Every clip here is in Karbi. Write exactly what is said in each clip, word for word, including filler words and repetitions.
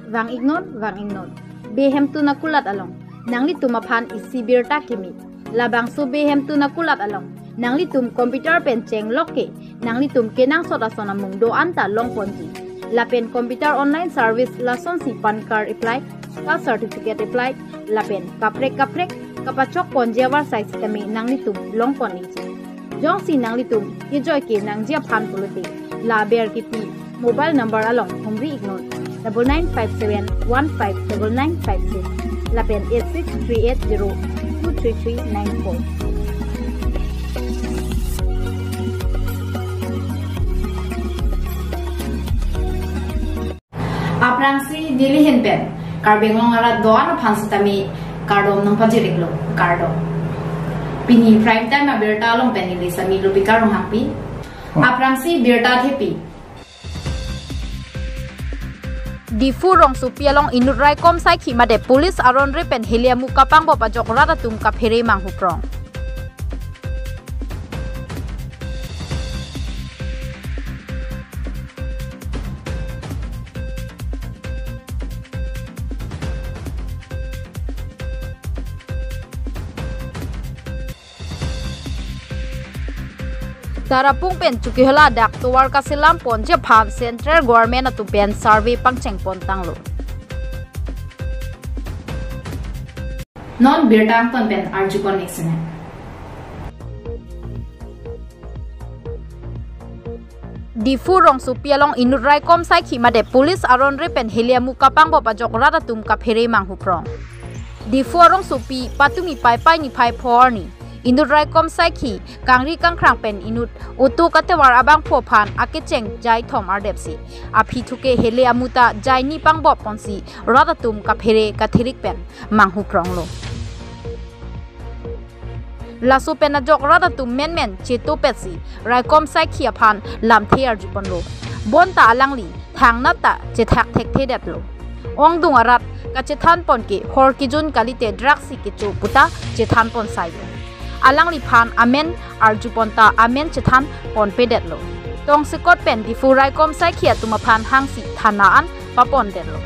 Vang-iknon, vang-iknon. Behemtun akulat along nanglitum aphan isi birta kimi. Labangso behemtun akulat along nanglitum computer pen chenglok ke nanglitum kenangsot ason amung do-an ta longponji. Lapen computer online service lasonsi PAN card apply, caste certificate apply, lapen kaprek kaprek kapachokponji avarsai sitame nanglitum longpon-ikji. Jongsi nanglitum kejoi ke nangji aphan pulote, la aber kipi mobile number along humri-iknon, double nine five seven one five double nine five six, lapen eight six three eight zero two three three nine four. Aphrangsi neli ahin pen Karbi Anglong arat do-an aphan sitame kardom nangpajir-iklo, kardom. Pini prime time abirta along pen neli Sami Lubika Ronghangpi. Aphrangsi birta thepi. Diphu rongsopi along inut raikom saikhi mate police aron re pen heli amu kapangbop ajok rat atum kaphere manghuprong. Tarapung pen Chokihola adak tovar kaselamponji aphan central government atum pen survey pangchengpontanglo. Non birta angton pen arjupon-ik sinang. Diphu rongsopi along inut raikom saikhi mate police aron re pen heli amu kapangbop ajok rat atum kaphere manghuprong. Diphu arongsopi patumi Paipai niphai pho arni inut raikom saikhi kangri kangkrang pen inut auto katovar abangphu aphan akecheng jaithom ardepsi aphi thuke heli amu ta jaini pangbopponsi rat atum kaphere kathirik pen manghupronglo. Laso pen ajok rat atum menmen chetopetsi raikom saikhi aphan lamthe arjuponlo. Bonta alangli thangnat ta chethak thekthedetlo. Ongdung arat kachethanpon ke hor kejun kalite drugs si kecho puta chethanpon sailo. Alangliphan amen arjupon ta amen chethanponpedetlo. Tongsekot pen Diphu raikom saikhi atum aphan hangsi thana an papondetlo.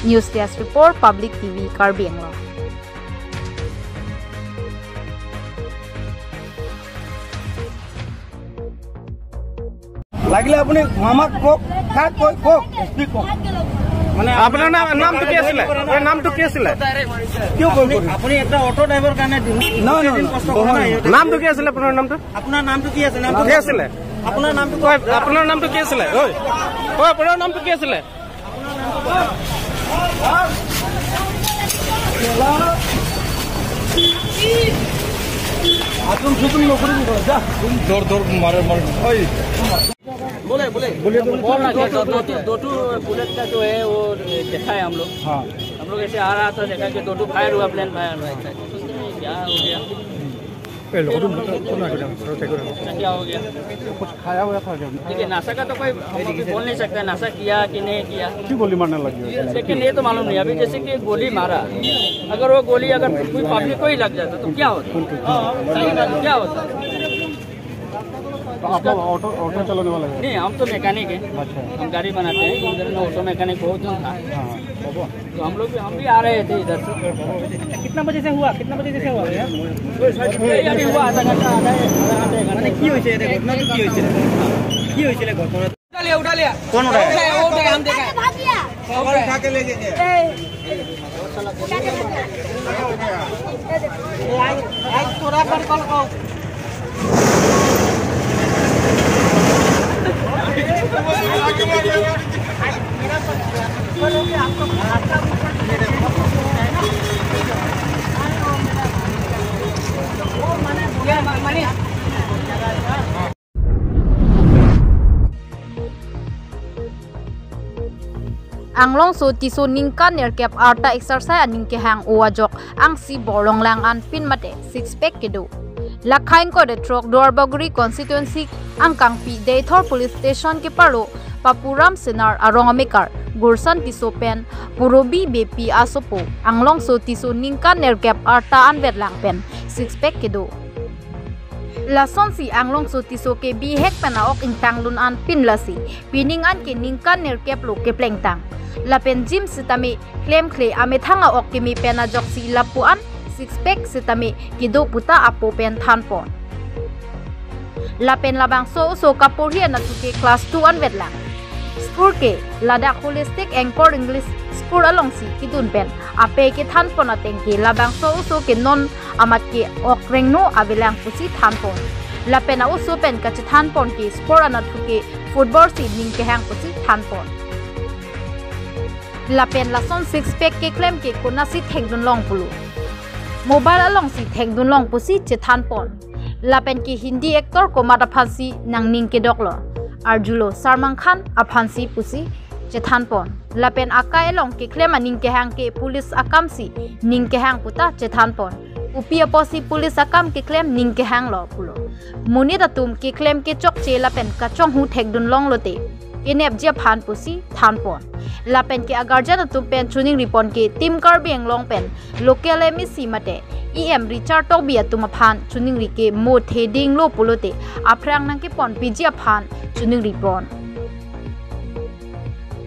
News Desk Report, Public T V, Karbi Anglong. লাগিলে আপুনি মামাক কওক, কাক কয় কওক, S P কওক। মানে আপোনাৰ নাম, নামটো কি আছিলে? এই নামটো কি আছিলে? কিয় কল আপুনি, কৰিছে? আপুনি এটা অটো ড্ৰাইভাৰ কাৰণে দিন, নহয়, নহয়, দিন কষ্ট নহয়, কৰা নাই, নহয়। সিহঁতে নামটো কি আছিলে আপোনাৰ নামটো? আপোনাৰ নামটো কি আছে? নামটো কি আছিলে? আপোনাৰ নামটো কওক। ঐ, আপোনাৰ নামটো কি আছিলে? ঐ, ঐ, আপোনাৰ নামটো কি আছিলে? जोर, जोर मारे, मारे। বোলে, বোলে। बोल ना, क्या दो, दो, दो, दो ठो बुलेट का जो है, वो देखा है हम लोग। हाँ। हम लोग ऐसे आ रहा था, देखा कि दो ठो फायर हुआ, प्लेन फायर हुआ। क्या हो गया? ए, लोगों को मतलब, कौन आ गया? थोड़ा चेक करो। क्या हो गया? कुछ खाया हुआ था क्या? देखिए, नशा का तो कोई हम लोग भी बोल नहीं सकता, नशा किया कि नहीं किया। क्यों गोली मारने लगी? लेकिन ये तो मालूम नहीं, अभी जैसे कि गोली मारा, अगर वो गोली अगर कोई पब्लिक को ही लग जाता तो क्या होता? कौन, कौन? सही बात, क्या होता? तो आप लोग ऑटो, ऑटो चलाने वाला है? नहीं, हम तो मैकेनिक हैं। अच्छा। हम गाड़ी बनाते हैं, इधर में ऑटो मैकेनिक बहुत जन था। हाँ। तो हम लोग भी, हम भी आ रहे थे इधर से। कितना बजे से हुआ? कितना बजे से हुआ भैया? ये अभी हुआ आधा घंटा, आधा, आधा घंटा, एक घंटा। মানে কি হৈছে ইয়াতে? ঘটনাটো কি হৈছে? কি হৈছিলে ঘটনা? उठा लिया, उठा लिया। कौन उठाया? उठाया, वो उठाया, हम देखा। भाग गया। उठा के ले गए। आज, आज थोड़ा पर कल को। Anglongso Tisso ningkan nerkep arta exercise aning kehang-o ajok angsi borlong lang anpin mate six pack kedo. Lakhain ko de throk Duarbagori constituency angkangpi Deithor police station keparlo Papuram Senar arong amekar Gursan Tisso pen Purobi Beypi asopo Anglongso Tisso ningkan nerkep arta anvet lang pen six pack kedo. Lasonsi Anglongso Tisso ke bihek pen a-ok ingtang dun an pin lasi pining an ke ningkan nerkep lo keplengtang. Lapen gym sitame klemkle amethang a-ok keme pen ajoksi lapu an six pack sitame kedo puta apo pen thanpon. Lapen labangso oso kaporhi anatthu ke class two anvet lang. School ke ladak Holistic Anchor English School alongsi kedun pen ape kethanpon ateng ke labangso oso ke non amat ke ok rengno avelang pusi thanpon. Lapen a-oso pen kachethanpon ke sport anatthu ke football si ning kehang pusi thanpon. Lapen lason six pack keklem ke konatsi thekdun long pulo. Mobile alongsi thekdun long pusi chethanpon. Lapen ke Hindi actor komat aphansi nangning kedoklo. Arjulo Salman Khan aphansi pusi chethanpon. Lapen akai along keklem aning kehang ke police akamsi ning kehang puta chethanpon. Kopi apotsi police akam keklem ning kehanglo pulo. Monit atum keklem kechokche lapen kachonghu thekdun longlote kenepji aphan pusi thanpon. Lapen ke a-guardian atum pen choningripon ke Team Karbi Anglong pen local M A C mate E M Richard Tokbi atum aphan choningri ke mo thedinglo pulote aphrang nangkeponpiji aphan choningripon.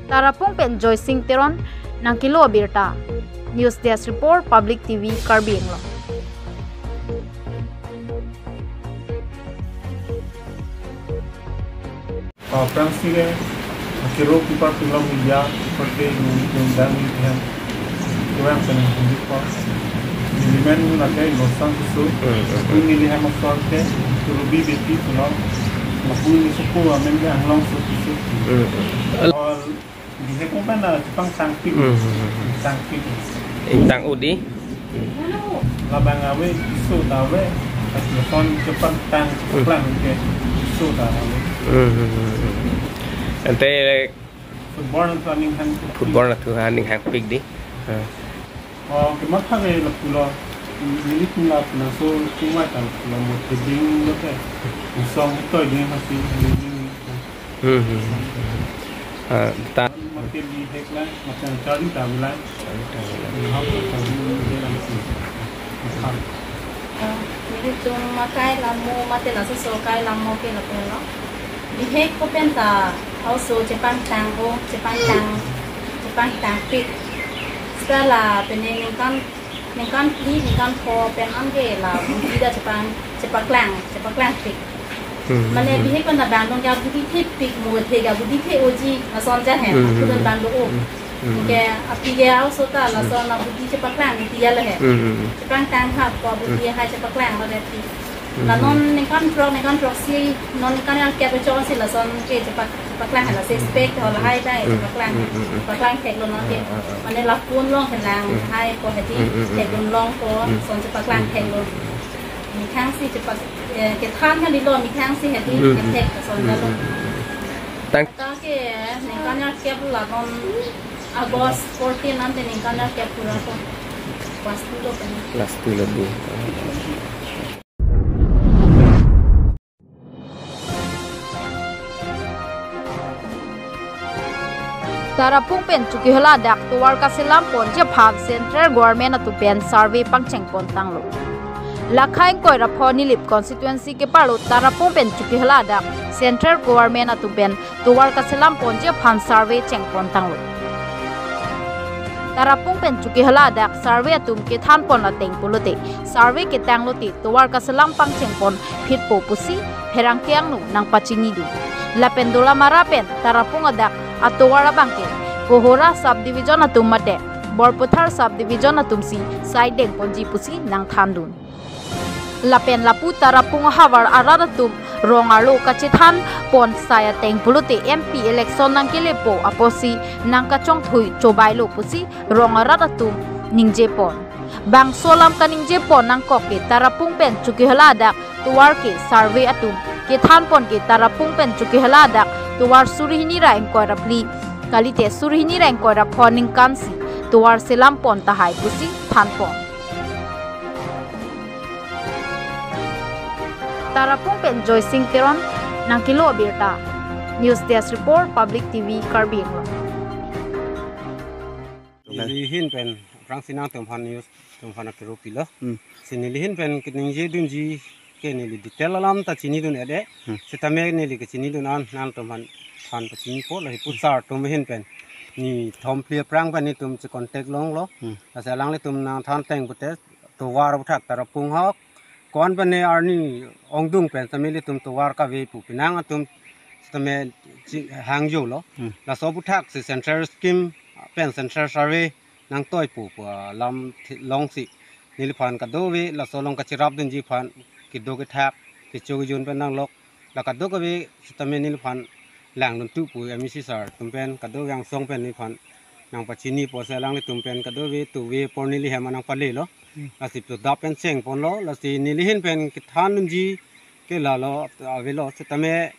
Tarapung pen Joysing Teron nangkelo abirta. News Desk Report, Public T V Karbi Anglong. Aphrangsi ke, akero kipar pilong media, seperti yang, yang dan yang kurang senang hidup kok. Jadi men lagi bosan susu, Hmm, hmm, hmm. Ini di Hamasol ke, Ruby Betty pulang, lapu ini suku, amen ke Anglongso susu. Hmm, hmm. Or, di he pun kan, ah, Jepang sangpik. Hmm, hmm, hmm. Sangpik. Ingtang udi. Labang ave, Tisso ta ave, telepon Jepang tang, Hmm. Jepang ke, Tisso ta ave. Hmm, hmm, hmm, hmm. Ante Football anatthu aning hang. Football anatthu aning hangpik di. Ha. Oh, kematha ke lapulo. Neli tum la puna so kumai ta lapulo mo thedinglo ke. Song toiding hasi. Hmm, hmm, hmm. Ha, ta. Mate bihek la, mate charli ta bilai. Charli ta bilai. Hau ta bilai. Ah, nelitum akai lamo mate laso so akai lamo ke lapulo. Bihek ko pen ta a-oso chepangtang o, chepangtang, chepangtangpik. Seta la pene ningkan, ningkan phli, ningkan pho pen anke la budi ta chepang, chepaklang, chepaklangpik. Hmm. Mane bihek pen ta bang dong ke budi thepik, mo the ke budi the oji, lason ja he, Hmm. Kudan bang do o. Hmm. Ke api ke a-oso ta lason Hmm. la budi chepaklang, iti ya le he. Hmm. Chepangtang ha, ko budi Hmm. ha chepaklang, la le ti. Hmm. La non ningkan throk, ningkan throksi, non ningkan yang kep chonsi lason ke chepak, chepaklang la se spek ho lahai ta Hmm. chepaklang. Hmm, hmm, hmm. Chepaklang theklo non ke. Ah, ah, ah. Mane la pun long ke lang Hmm. hai ko hedi Hmm, hmm, hmm. thekdun long ko Hmm. son chepaklang Hmm. theklo. Methang si chepak, eh, kethan kalilo methang si hedi Hmm, hmm. thek son Hmm, jalo. Hmm, hmm. Tang- Ta ke ningkan yang kep la non August fourteen ante ningkan yang kep pura ko. Class two lo pen. Class two lo di. Tarapung pen Chokihola adak tovar kaselam ponji aphan Central Government atum pen survey pangcheng pon tanglo. Lakha ingkoi ra pho Nilip constituency keparlo Tarapung pen Chokihola adak Central Government atum pen tovar kaselam ponji aphan survey cheng pon tanglo. Tarapung pen Chokihola adak survey atum kethan pon ateng pulote, survey ketang lote tovar kaselam pangcheng pon phitpo pusi pherangke angno nangpachini dun. Lapen Dolamara pen Tarapung adak atovar abang ke Kohora subdivision atum mate Borpathar subdivision atumsi sai deng ponji pusi nangthan dun. Lapen lapu Tarapung ahavar arat atum rong arlo kachethan pon sai ateng pulote M P election nangkelepo apotsi nangkachongthui chobailo pusi rong arat atum ningje pon. Bangso alam kaningje pon nangkok ke Tarapung pen Chokihola adak tovar ke survey atum kethan pon ke Tarapung pen Chokihola adak tovar suri hini ra ingkoi ra phli kalite suri hini ra ingkoi ra pho ningkan si tovar selam pon tahai pusi than pon. Tarapung pen Joysing Teron nangkelo abirta. News Desk Report, Public T V Karbi Anglong. Neli ahin pen aphrangsi nangtum aphan news atum aphan akero pilo. Hmm. Si neli ahin pen keningje dunji ke neli detail alam ta chinidun-et-e. Hmm. Sitame neli kechinidun an nangtum aphan, aphan pachinipo, lahi pu sar atum ahin pen nithom phli aphrang pen netum che contact longlo. Hmm. Lasi alanglitum nangthan ateng pute tovar aputhak Tarapung ahok, ko-an pen ne arni ongdung pen sitame ilitum tovar kave pu pinang atum sitame chi-, hangjolo. Hmm. Laso aputhak si central scheme pen central survey nangtoi pu pu alam thi-, longsi neliphan kadokave laso along kachirapdunji aphan kedo kethak, kecho kejun pen nanglok, la kadokave sitame neliphan langduntu pu MAC sar atum pen kadokave angsong pen neliphan nangpachinipo, si alanglitum pen kadokave tuve apor neli hem anang palelo. Hmm. Lasi pudap pen chengponlo, lasi neli ahin pen kethandunji ke lalo avelo, sitame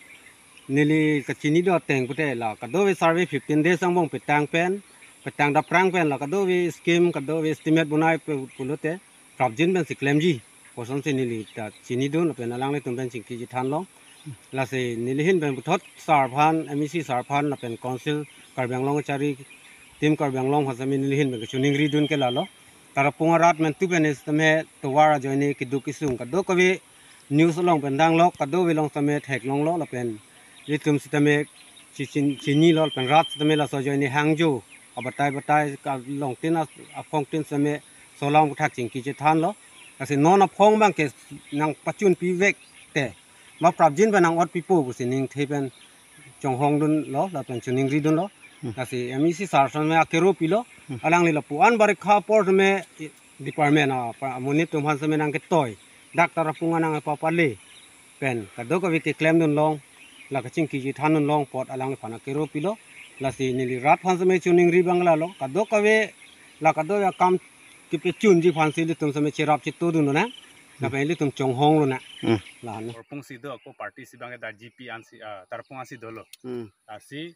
neli kachini do ateng pute la kadokave survey fifteen days angbong petang pen, petang dap aphrang pen la kadokave scheme, kadokave estimate bonai pu-, pulote prapjin pensi klemji pu asonsi neli ta chinidun lapen alanglitum pen chingki chethanlong. Lasi neli ahin pen puthot sar aphan, MAC sar aphan lapen Council Karbi Anglong achari, Team Karbi Anglong aphan sitame neli ahin pen kachiningridun ke lalo. Tarapung arat amonit pen sitame tovar ajoine keduk kesung kadokave news along pen danglok, kadokave along sitame theklonglo lapen ilitum sitame chi-, chin-, chinilo lapen rat sitame laso ajoine hangjo abatai batai kalongtin a-, aphongtin sitame laso alam aputhak chingki chethanlo. Lasi non aphong abangke nangpachunpivek te ma prapjin pen nang-otpipo pusi ningthe pen chonghongdunlo lapen chiningridunlo. Hmm. Lasi MAC sar sitame akero pilo. Hmm. Alangli lapu an barikha apor sitame department a, pa, amonit atum aphan sitame nangketoi, dak Tarapung anang epapale pen kadokave keklemdunlong, la kachingki chethandunlong apot alangliphan akero pilo. Lasi neli rat aphan sitame chiningri abang lalo, kadokave la kadokave akam kepachunji aphansi ilitum sitame cherap chetodun lonang. Hmm. Lapen ilitum chonghong lonang. Hmm. Lahana. Tarapung si do ako party si abangke dak GP ansi, ah, Tarapung ansi dolo. Hmm. Lasi,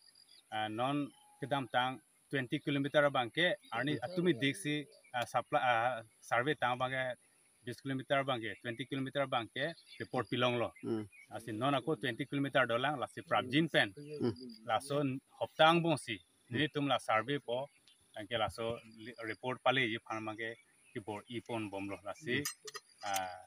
ah, non kedamtang twenty kilometer abangke arni atumi diksi, ah, supply, ah, survey tang abangke bis kilometer abangke, twenty kilometer abangke report pilonglo. Hmm. Lasi non ako twenty kilometer dolang, lasi prapjin pen. Hmm. Laso hopta angbongsi Hmm. nelitum la survey po, anke laso li-, report paleji aphan abangke kebor-iponbomlo. Lasi, Hmm. ah,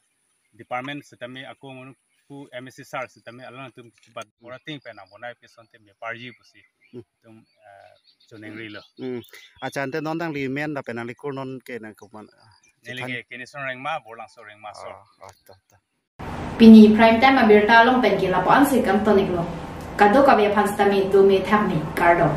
department sitame ako manu pu MAC sar sitame alangtum kechibat Hmm. borating pen nang bonai pison te me parji pusi Hmm. tum, ah, chiningrilo. Hmm. Accha, ante non nangli men lapen nangli kur non ke nang komat, ah, Neli chethan. Ke Kenison Rengma, Borlangso Rengma sor. Ah, ah, ta, ta. Pini Prime Time abirta along pen ke lapu-ansi kangton-iklo. Kadokave aphan sitame dome thakme, kardom.